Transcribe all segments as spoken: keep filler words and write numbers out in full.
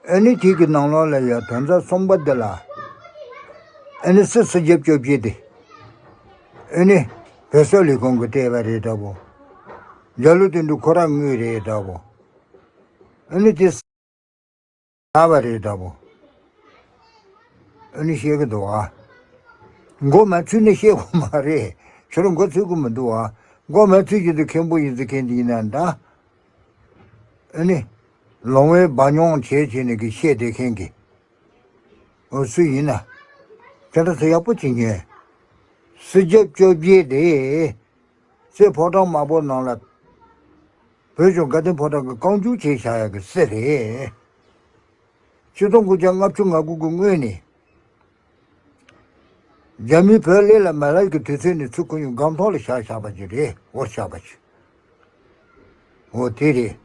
ཨ་ནི་དེ་གི་ནང་ལོགས་ལ་ཡ་དོན་རྩ་གསུམ་པ་འདི་ལ། ཨ་ནི་སྲིད་སྲིད་ཇབ་བཅོ་བརྒྱད་དེ། ཨ་ནི་བོད་སོག་ལས་ཁུངས་ཀྱིས་སྤྲད་པ་རེད་འདྲ་པོ། འཇའ་ལུ་དོན་གྲུབ་ཁོ་རང་དངུལ་རེད་འདྲ་པོ། ཨ་ནི་དེ་ཟ་བ་རེད་འདྲ་པོ། ཨ་ནི་བཤད་གི་འདུག་ཨ། མགོ་མ་ཚོས་ནས་བཤད་དགོས་མ་རེད། ཁྱོད་རང་མགོ་ཚོས་གི་མི་འདུག་ཨ། མགོ་མ་ཚོས་ཀྱི་འདུག་མཁན་པོ་ཡིན་ཟེར་མཁན་འདི་ཡིན་ན་འདྲ། ཨ་ནི། ལོང་བའི་འབའ་མྱོང་བྱས་བྱས་ནས་གི་བཤད་བསྡད་མཁན་གི། འོ་སུ་ཡིན་ན། དེ་འདྲ་ཚོ་ཡག་པོ་བྱེད་ཉན། སྲིད་ཇབ་བཅོ་བརྒྱད་དེ། སྲིད་ཕོ་བྲང་དམར་པོ་ནང་ལ། བོད་གཞུང་དགའ་ལྡན་ཕོ་བྲང་གི་རྐང་བཅུག་བྱས་བཞག་ཡག་གི་སྲིད་རེད། ཆིག་སྟོང་དགུ་བརྒྱ་ལྔ་བཅུ་ང་དགུ་གི་སྔོན་ནས། རྒྱ་མིས་བོད་གླེ་ལ་མ་ལབ་ཀྱི་དུས་ཚོད་ནས་ཚུར་ཁོ་ཡང་སྒམ་ཐོག་ལ་བཞག་བཞག་པ་ཅིག་རེད། འོར་བཞག་པ་ཅིག་འོ་དེ་རེད།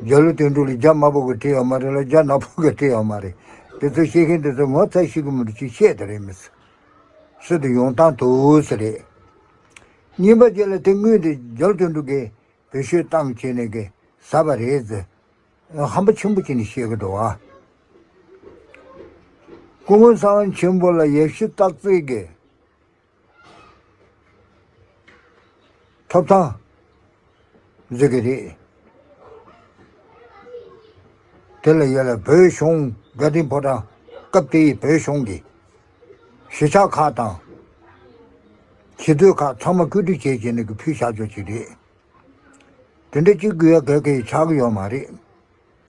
རྒྱ་ལོ་དོན་གྲུབ་ལ་རྒྱ་དམར་པོ་གི་སྤྲད་ཡོད་མ་རེད་ལ་རྒྱ་ནག་པོ་གི་སྤྲད་ཡོད་མ་རེད། དེ་ཚོ་བཤད་མཁན་དེ་ཚོ་ངོ་ཚ་ཤེས་ཀྱི་མི་འདུག་ཅིག་བཤད་དེ་རེད་མི་སྲིད། སྲིད་དུ་ཡོང་སྟངས་དུ་སི་རེད། གཉིས་པ་རྗེས་ལ་དེ་དངུལ་དེ་རྒྱ་ལོ་དོན་གྲུབ་གིས་བེད་སྤྱོད་བཏང་བྱས་ནས་གི་ཟ་བ་རེད་ཟེར། ཧམ་པ་ཆེན་པོ་བྱས་ནས་བཤད་གི་འདུག་ཨ། སྐུ་ངོ་གསང་བ་ཆེན་པོ་ལ་ཡེ་ཤུ་སྟག་རྩེ་གི་ཐོབ་ཐང་ཟེར་གི་རེད། དེ་ལ་ཡ་ལ་བོད་གཞུང་དགའ་ལྡན་ཕོ་བྲང་སྐབས་དེའི་བོད་གཞུང་གི་གཞིས་ཆགས་ཁག་དང་གཞིས་སྡོད་ཁག་ཚང་མ་བཀོད་སྒྲིག་བྱས་བྱས་ནས་གི་ཕུལ་བཞག་ཆོག་ཅིག་རེད། དེ་འདྲ་གཅིག་དགོས་ཡ་ག་གེ་ཆགས་ཀྱི་ཡོད་མ་རེད།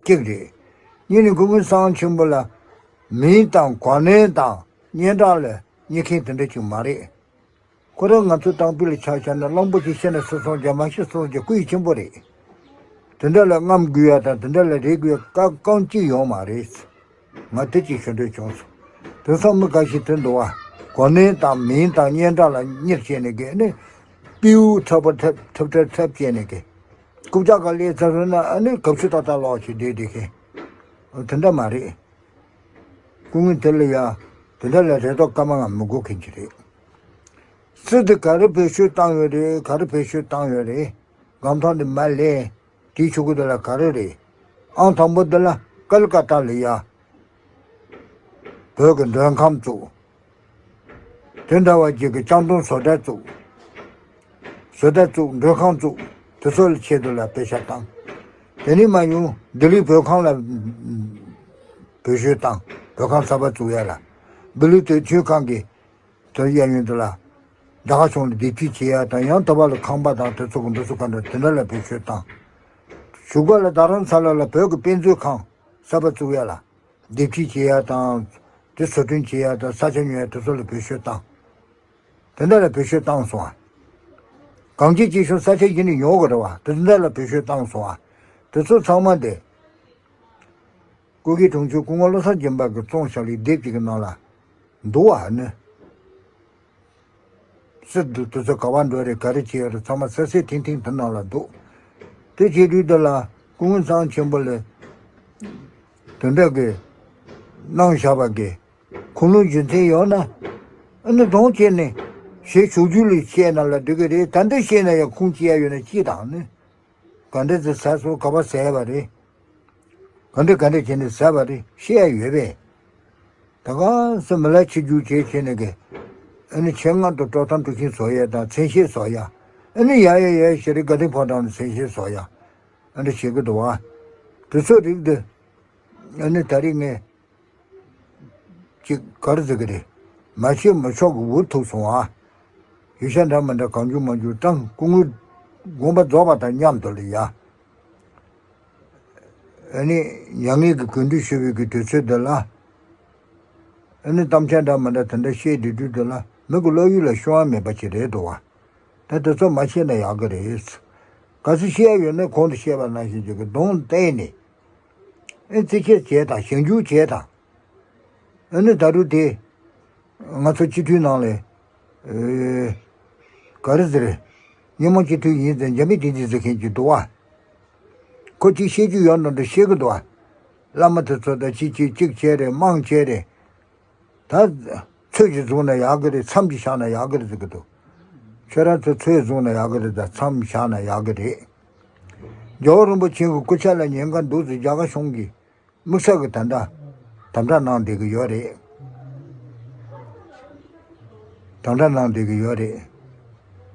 གཅིག་རེད། གཉིས་ནི་སྐུ་ངོ་གསང་ཆེན་པོ་ལ་མིང་དང་གོ་གནས་དང་སྙན་གྲགས་ལ་བསྙད་མཁན་དེ་འདྲ་གཅིག་མ་རེད། ཁོ་རང་ང་ཚོ་དང་པོ་ལ་ཆ་བཞག་ན་གླང་པོ་ཆེ་ཤི་ན་སུ་སོང་རྒྱ་མ་ཤི་སུ་སོང་རྒྱ་སྐུ་ཡི་ཆེན་པོ་རེད། དེ་འདྲ་ལ་རྔམ་དགོས་ཡ་དང་དེ་འདྲ་ལ་རེ་དགོས་ཡ་བཀའ་རྐང་གཅིག་ཡོད་མ་རེད། ང་དེ་གཅིག་ཞུ་འདོད་བྱུང་སོང་། དེང་སང་མི་འགའ་ཞིག་དེ་འདུག་བ། གོ་གནས་དང་མིང་དང་སྙན་གྲགས་ལ་གཉེར་བྱས་ནས་གས་ནས། སྤྲེའུ་འཁྲབ་པ་འཁྲབ་འཁྲབ་འཁྲབ་འཁྲབ་བྱས་ནས་གས། རྐུབ་བཀྱག་ག་ལས་ཚར་སོང་ན་ཨ་ནི་གབ་ཆུ་ཏག་ཏག་ལོག་ཅིག་བསྡད་བསྡད་མཁན། དེ་འདྲ་མ་རེད། སྐུ་ངོ་དེ་ལ་ཡ། དེ་འདྲ་ལ་རེ་དོགས་སྐར་མ་ང་མི་དགོས་མཁན་ཅིག་རེད། སྲིད་དེ་ག་རེ་བེད་སྤྱོད་བཏང་ཡོད་རེད་ག་རེ་བེད་སྤྱོད་བཏང་ཡོད་རེད། སྒམ་ཐོག་འདི་མ་ལས། དེའི་ཆུ་ཁུ་འདི་ལ་ག་རེ་རེད། ཨང་དང་པོ་འདི་ལ་ཀལ་ཀ་ཏ་ལ་ཡ། བོད་ཀྱི་མགྲོན་ཁང་བཙུགས། དེ་འདྲ་བ་ཅིག་གི་ལྕང་སྡོང་བཟོ་གྲྭ་བཙུགས། བཟོ་གྲྭ་བཙུགས་མགྲོན་ཁང་བཙུགས། དེ་ཚོ་ལ་ཆེད་དུ་ལ་པེ་ཤ་བཏང་། དེ་ནས་མ་ཡོང་ལྡི་ལི་བོད་ཁང་ལ་བེད་སྤྱོད་བཏང་བོད་ཁང་གསར་པ་བཙུགས་ཡ་ལ། ལྡི་ལི་དུས་ཆེན་ཁང་གི་དོ་གཡས་གཡོན་དུ་ལ། རྒྱ་གར་གཞུང་ལ་སྡེབ་སྐྱེལ་བྱེད་ཡ་དང་ཡང་དུ་བ་ལ་ཁང་པ་དང་དེ་ཚོ་གི་འདི་ཚོ་ག་འདྲ་དེ་འདྲ་ལ་བེད་སྤྱོད་བཏང་། བཞུགས་སྒར་ལ་རྡ་རམ་ས་ལ་ལ་བོད་ཀྱི་དཔེ་མཛོད་ཁང་གསར་པ་བཙུགས་ཡ་ལ། སྡེབ་སྐྱེལ་བྱེད་ཡ་དང་། དེ་བཟོ་སྐྲུན་བྱེད་ཡ་དང་ས་ཆ་ཉོ་ཡ་དེ་ཚོ་ལ་བེད་སྤྱོད་བཏང་། དེ་འདྲ་ལ་བེད་སྤྱོད་བཏང་སོང་ཨ། གངས་སྐྱིད་ཅེས་བྱུང་ས་ཆ་གཞན་ནས་ཉོ་དགོས་རེད་བ་དེ་འདྲ་ལ་བེད་སྤྱོད་བཏང་སོང་ཨ། དེ་ཚོ་ཚང་མ་དེ། སྐུ་སྒེར་དྲུང་ཆེ་སྐུ་ངོ་བློ་བཟང་སྦྱིན་པ་གིས་བཙོང་བཞག་ལི་དེབ་ཅིག་གི་ནང་ལ་འདུག་བ་ནི། སྲིད་དུ་དུས་ཚོད་ག་བ་འགྲོ་རེད་ག་རེ་བྱེད་ཡོད་རེད་ཚང་མ་གསལ་གསལ་ཐིང་ཐིང་དེ་ནང་ལ་འདུག་དེ་བྱེད་དུས་འདི་ལ་སྐུ་ངོ་གཙང་ཆེན་པོ་ལས་དེ་འདྲ་གི་གནང་བཞག་པ་གི་ཁུངས་ལུང་རྒྱུ་མཚན་ཡོད་ན་ཨ་ནི་གདོང་བྱས་ནས་ཞེས་ཞུ་རྒྱུ་ལས་བཤད་ན་ལ་འགྲིག་གི་རེད། ད་འདི་བཤད་ན་ཡང་ཁུངས་སྐྱེལ་ཡ་ཡོད་ན་སྐྱེལ་དང་ནི། ག་འདྲ་ཟེར་ཟ་སོང་ག་པ་ཟས་པ་རེད། ག་འདྲ་ག་འདྲ་བྱས་ནས་ཟ་བ་རེད་བཤད་ཡ་ཡོད་པས། ད་ག་སེ་མི་ལ་ཆེ་རྒྱུ་བྱས་བྱས་ནས་གི། ཨ་ནི་ཆེད་མངགས་དུ་དཀྲོག་གཏམ་དཀྲུག་ཤིང་བཟོ་ཡ་དང་མཚན་ཤས་བཟོ་ཡ། ཨ་ནི་ཡ་ཡ་ཡ་ཞེ་རེ་དགའ་ལྡན་ཕོ་བྲང་ནས་མཚན་ཤས་བཟོ་ཡ། ཨ་འདྲ་བྱེད་གི་འདུག་བ། དེ་ཚོ་རིགས་འདི། ཨ་ནི་ད་རེས་ངས། ཅིག་ག་རེ་ཟེར་གི་རེད། མ་བཤད་མི་ཆོག་གི་འུ་ཐུག་སོང་ཨ། ཡུལ་ཤ་འདྲ་མི་འདྲ་གང་བྱུང་མ་བྱུང་སྤྲང་སྐུ་ངོ་དགོངས་པ་རྫོགས་པ་དང་མཉམ་དུ་ལ་ཡ། ཨ་ནི་མྱ་ངན་གྱི་གུས་འདུད་ཞུ་བའི་གི་དུས་ཚོད་འདི་ལ། ཨ་ནི་གཏམ་འཆལ་འདྲ་མི་འདྲ་དེ་འདྲ་བཤད་བསྡད་དུས་འདི་ལ་མི་གི་བློ་ཡུལ་ལ་ཤོང་བ་མེད་པ་ཅིག་རེད་འདུག་བ། ད་དེ་ཚོ་མ་བཤད་ན་ཡག་གི་རེད། ག་ཚོད་བཤད་ཡ་ཡོད་ན་གོང་དུ་བཤད་པ་ནང་བཞིན་ཅིག་གི་གདོང་བལྟས་ནས། ཨེ་རྩིས་ཆད་བྱས་དང་ཞིབ་འཇུག་བྱས་དང་། ཨ་ནི་ད་རུང་དེ། ང་ཚོ་སྤྱི་འཐུས་ནང་ལ། ཨེ། ག་རེ་ཟེར། མི་མང་སྤྱི་འཐུས་ཡིན་ཟེར་འཇམ་པའི་བདེ་སྐྱིད་ཟེར་མཁན་ཅིག་འདུག་བ། ཁོ་གཅིག་བཤད་རྒྱུ་ཡོད་འདྲ་འདྲ་བཤད་གི་འདུག་བ། བླ་མ་དེ་ཚོ་དང་གཅིག་གཅིག་གཅིག་བྱས་རེད་དམངས་བྱས་རེད། ད། ཚོད་ཅིག་བཟུང་ན་ཡག་གི་རེད་མཚམས་ཅིག་བཞག་ན་ཡག་གི་རེད་ཟེར་གི་འདུག་ཁྱོད་རང་ཚོ་ཚོད་བཟུང་ན་ཡག་གི་རེད་ད་མཚམས་བཞག་ན་ཡག་གི་རེད། རྒྱལ་བ་རིན་པོ་ཆེ་གི་སྐུ་ཕྱྭ་ལ་ཉེན་ཁ་འདུག་ཟེར་རྒྱ་གར་གཞུང་གིས། དམིགས་བསལ་གྱི་ད་ལྟ་དམ་དྲག་གནང་བསྡད་ཀྱི་ཡོད་རེད། དམ་དྲག་གནང་བསྡད་ཀྱི་ཡོད་རེད།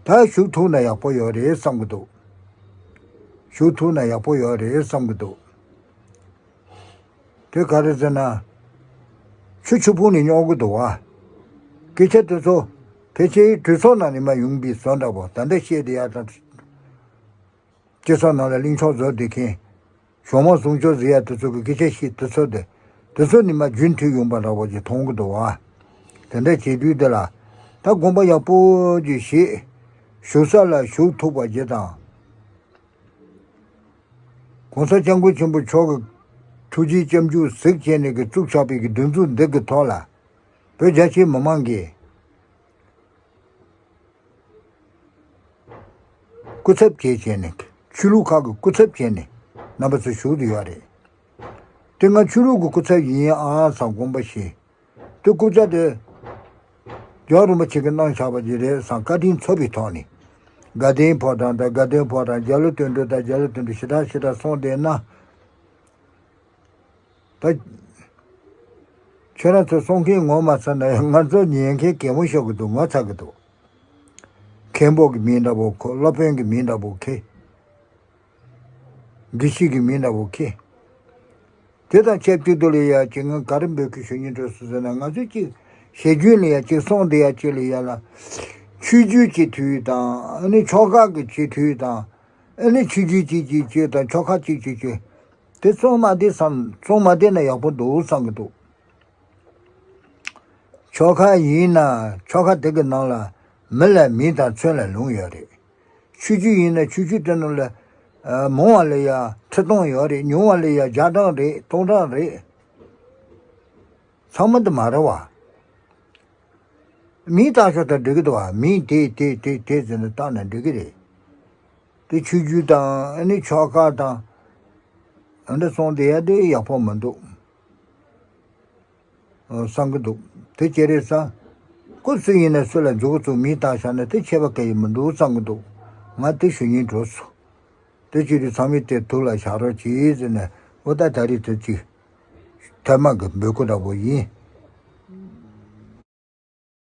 ད་ཞུགས་ཐུབ་ན་ཡག་པོ་ཡོད་རེད་བསམ་གྱི་འདུག་ཞུགས་ཐུབ་ན་ཡག་པོ་ཡོད་རེད་བསམ་གྱི་འདུག་དེ་ག་རེ་ཟེར་ན། ཆུ་ཆུ་ཕུང་ནས་རྙོག་གི་འདུག་བ། སྐད་ཆ་དེ་ཚོ་ཕལ་ཆེར་གྲོས་ཚོགས་ནང་ནས་མ་ཡོང་པའི་བཟོ་འདྲ་པོ། ད་ལྟ་བཤད་བསྡད་ཡག་དང་། སྤྱི་ཚོགས་ནང་ལ་གླེང་ཕྱོགས་བཟོ་བསྡད་མཁན། གཞུང་མང་བཟུང་ཕྱོགས་ཟེར་ཡག་དེ་ཚོ་གི་སྐད་ཆ་བཤད་དེ་ཚོ་དེ། དེ་ཚོ་ནི་མ་རྒྱུན་མཐུད་ཡོང་པ་འདྲ་པོ་ཅིག་མཐོང་གི་འདུག་བ། དེ་འདྲ་བྱེད་དུས་དེ་ལ། ད་དགོངས་པ་ཡག་པོ་ཅིག་བཞེས། ཞུགས་ས་ལ་ཞུགས་ཐུབ་པ་ཅིག་དང་། ༸གོང་ས་༸སྐྱབས་མགོན་ཆེན་པོ་མཆོག་གི་ཐུགས་རྗེའི་སྐྱབས་འཇུག་གཟིགས་བྱས་ནས་ཀྱི་བཙུགས་ཆགས་པའི་གི་སྒྲིག་འཛུགས་འདི་གི་ཐོག་ལ། བོད་རྒྱ་ཆེའི་མི་མང་གིས་སྐུ་ཚབ་བྱས་བྱས་ནས། ཆོས་ལུགས་ཁག་གི་སྐུ་ཚབ་བྱས་ནས་རྣམ་པ་ཚོ་ཞུགས་བསྡད་ཡོད་རེད། དེ་ང་ཆོས་ལུགས་ཀྱི་སྐུ་ཚབ་ཡིན་ཨ་བསམ་དགོངས་པ་བཞེས། དེ་སྐུ་ཚབ་དེ་རྒྱལ་བ་རིན་པོ་ཆེ་གིས་གནང་བཞག་པ་ཅིག་རེད་བསམ་བཀའ་དྲིན་ཚོར་བའི་ཐོག་ནས། དགའ་ལྡན་ཕོ་བྲང་དང་དགའ་ལྡན་ཕོ་བྲང་། རྒྱ་ལོ་དོན་གྲུབ་དང་རྒྱ་ལོ་དོན་གྲུབ་ཞེ་དྲག་ཞེ་དྲག་གསུངས་བསྡད་ན། ད་ཁྱེད་རང་ཚོ་གསུང་མཁན་ངོ་མ་ཚ་ན་ཡང་ང་ཚོ་ཉན་མཁན་གད་མོ་ཤོར་གི་འདུག་ངོ་ཚ་གི་འདུག་མཁན་པོ་གི་མིང་འདྲ་པོ་ཁྱེར། སློབ་དཔོན་གི་མིང་འདྲ་པོ་ཁྱེར། དགེ་བཤེས་ཀྱི་མིང་འདྲ་པོ་ཁྱེར། དེ་དང་ཆབས་ཅིག་ཏུ་ལ་ཡ་ཅིག་ང་ག་རེ་འབོད་སྐུལ་ཞུ་སྙིང་འདོད་སོང་ཟེར་ན། ང་ཚོས་ཅིག་ཞལ་རྒྱུན་ལ་ཡ་ཅིག་གསུང་བསྡད་ཡ་ཅིག་ལ་ཡ་ལ། ཆོས་བརྒྱུད་ཀྱི་དུས་དང་། ཨ་ནི་ཆོལ་ཁ་གི་ཅིག་དུས་དང་། ཨ་ནི་ཆོས་བརྒྱུད་ཅིག་ཅིག་ཅིག་དང་ཆོལ་ཁ་ཅིག་ཅིག་ཅིག་དེ་གསུང་མ་བསྡད་བསམ། གསུང་མ་བསྡད་ན་ཡག་པོ་འདུག་བསམ་གི་འདུག་ཆོལ་ཁ་ཡིན་ན་ཆོལ་ཁ་དེ་གི་ནང་ལ་མི་ལ་མིང་དང་མཚན་ལ་ལུང་ཡོད་རེད། ཆོས་བརྒྱུད་ཡིན་ན་ཆོས་བརྒྱུད་དེ་ནང་ལ། ཨ། མང་བ་ལ་ཡ་ཁྲི་སྟོང་ཡོད་རེད། ཉུང་བ་ལ་ཡ་བརྒྱ་གྲངས་རེད། སྟོང་གྲངས་རེད། ཚང་མ་དེ་མ་རེད་བ། མིང་བཏགས་ཤོག་དང་འགྲིག་གི་འདུག་བ། མིང་དེ་དེ་དེ་དེ་ཟེར་ནས་བཏགས་ན་འགྲིག་གི་རེད། དེ་ཆོས་བརྒྱུད་དང་། ཨ་ནི་ཆོལ་ཁ་དང་། ཨ་འདྲ་གསུང་བསྡད་ཡ་དེ་ཡག་པོ་མི་འདུག་ཨ། བསམ་གི་འདུག་དེ་ཅི་རེད་ཟེར། སྐུ་སུ་ཡིན་ན་སུ་ལ་མཛུབ་གུ་བཙུགས་མིང་བཏགས་བཞག་ན་དེ་ཁྱད་པར་གང་ཡང་མི་འདུག་བསམ་གི་འདུག་ང་དེ་ཞུ་སྙིང་འདོད་སོང་། དེ་བྱེད་དུས་ཚང་མས་དེ་ཐུགས་ལ་བཞག་རོགས་གྱིས་ཟེར་ནས། འོ་ད་ད་རེས་དེ་ཅིག་ཐ་མག་གི་འབོད་སྐུལ་འདྲ་པོ་ཡིན།